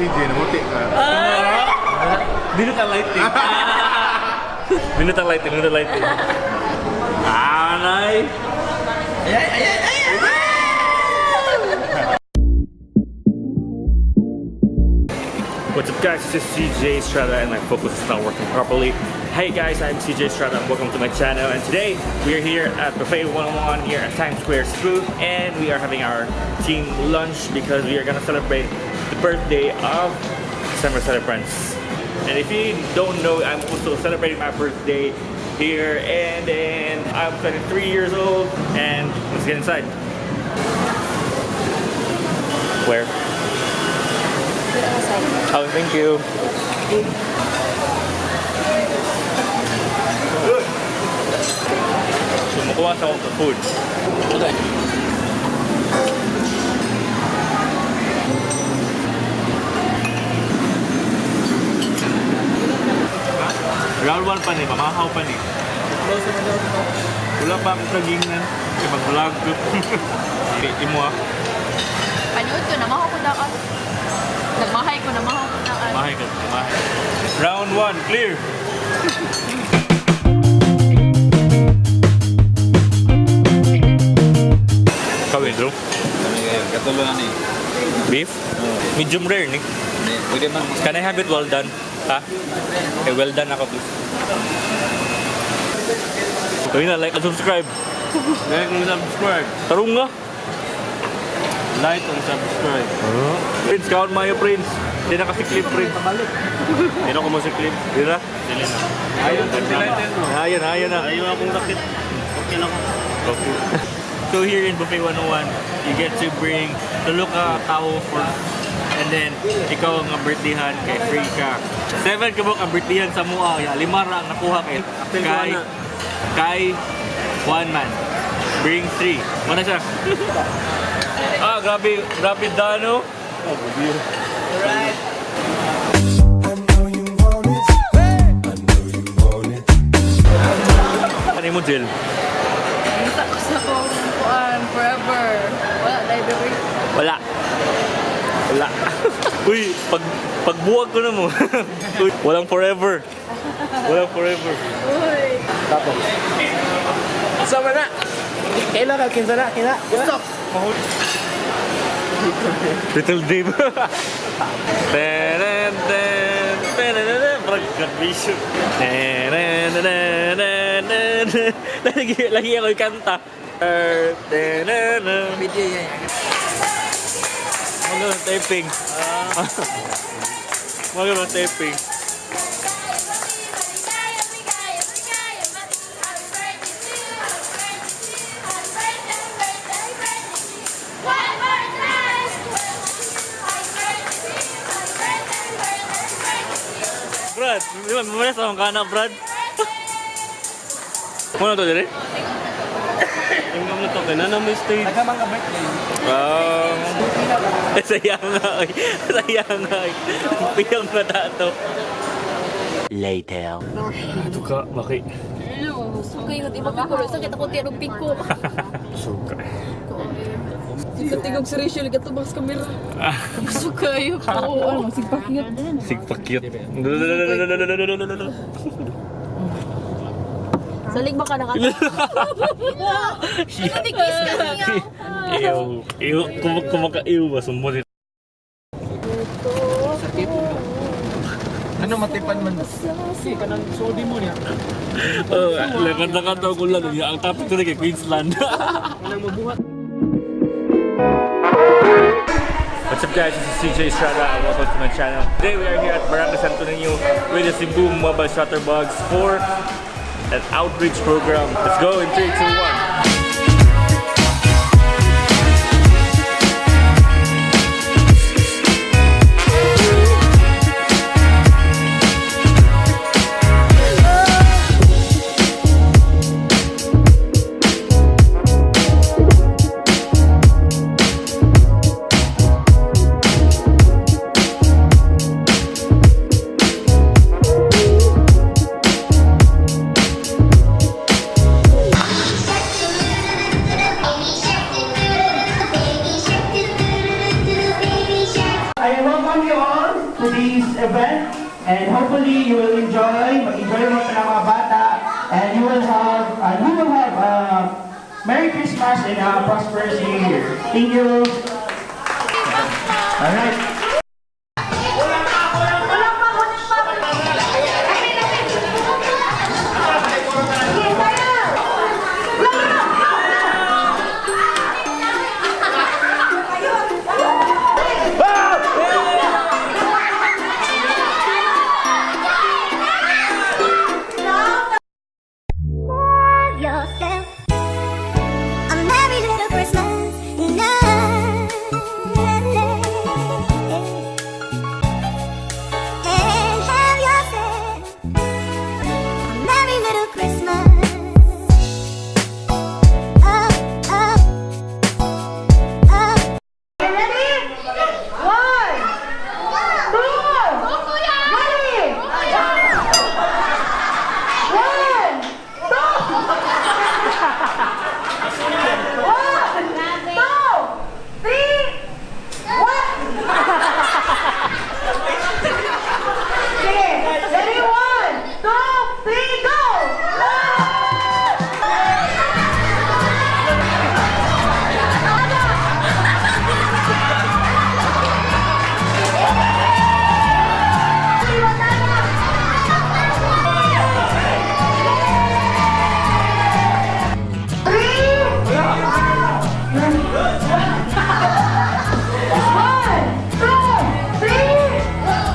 CJ, namuti ka. Dili ta lighting. Dili ta lighting, dili ta lighting. Anay! Ay, ay, ay, ay, ay! What's up, guys? This is CJ Estrada and my focus is not working properly. Hey guys, I'm CJ Estrada and welcome to my channel. And today we are here at Buffet 101 here at Times Square Cebu, and we are having our team lunch because we are gonna celebrate the birthday of December celebrants. And if you don't know, I'm also celebrating my birthday here, and then I'm 23 years old, and let's get inside. Where? Oh, thank you. So, makuha sa akong food. Okay. Round 1 pa ni, mamahaw pa ni. Wala pa akong kagingnan. Kaya mag-vlog ko. Okay, imo ah. Panood ko, namahaw ko na ka. Nagmahay ko, namahaw ko na ka. Mahay ka, mahay. Round 1, clear! Kawin, bro. Kami ngayon, katulo na ni. Beef? Medium rare ni. Hindi, pwede man. Can I have it well done? Ha? Eh, well done ako, please. Gawin na, like and subscribe. Like and subscribe. Tarong nga. Like and subscribe. Prince, count mayo, Prince. Hindi na kasi clip, Prince. Hindi na ko mo si clip. Hindi na? Dili na. Ayaw ko sila no. Ayan, ayan na. Ayaw akong sakit. Okay lang ako. Okay. So here in Buffet 101, you get to bring tulo ka tao for and then ikaw ang birthdayhan kay free ka. Seven ka ang birthdayhan sa mua, ya lima ra ang nakuha kay kay kay one man. Bring three. Muna siya. Ah, grabe, grabe dano. Oh, Alright. I know you want it. I know you want it. Ano mo, Jill? Basta ko sa kong kuan, forever. Wala, library. Wala. Wala. Uy, pagbuwag ko na mo. Uy, walang forever. Walang forever. Uy. Tapos. Sama na! Kaila ka, kinsa na, kina. Stop! Little Dave. Teren, ten, tererere, parang graduation. Teren, teren, teren, teren. Lagi ako yung kanta. Teren, Video yan. Mga taping. Mga taping. Brad, di ba, mamaya sa akong kanak, Brad? Muna to, dire? Tingnan mo to, kaya na may stage. Nagkamang ka birthday. Saya nga, oy. Saya nga, oy. Piyang na tato. Later. Ito ka, bakit? Sukay, hindi mapiko. Sakit ako tiyan ng piko. Suka. Sigatigog si Rachel, gatubang sa kamera. Sukay ko. Ano, sigpakiyot. Sigpakit. Salig ba ka nakata? Nagkis ka niya. Ew. Ew. Kumaka-ew ba? Sumbo. Ano matipan man? Oh, lakad-lakad ako lang. Ang topic ko na kay Queensland. What's up, guys? This is CJ Estrada and welcome to my channel. Today we are here at Barangay Santo Niño with the Cebu Mobile Shutterbugs for an outreach program. Let's go in 3, 2, 1. And hopefully you will enjoy, mag-enjoy mo ng mga bata, and you will have a Merry Christmas and a prosperous New Year. Thank you. Alright. Wala pa, wala pa. Sige, sayaw! Have yourself a merry little Christmas now. And have yourself a merry little Christmas. Up, up, up. Ready? One, two, ready? One, two, one, two, three, one. Sige, ready? One, two, three, go! One, two, three, go!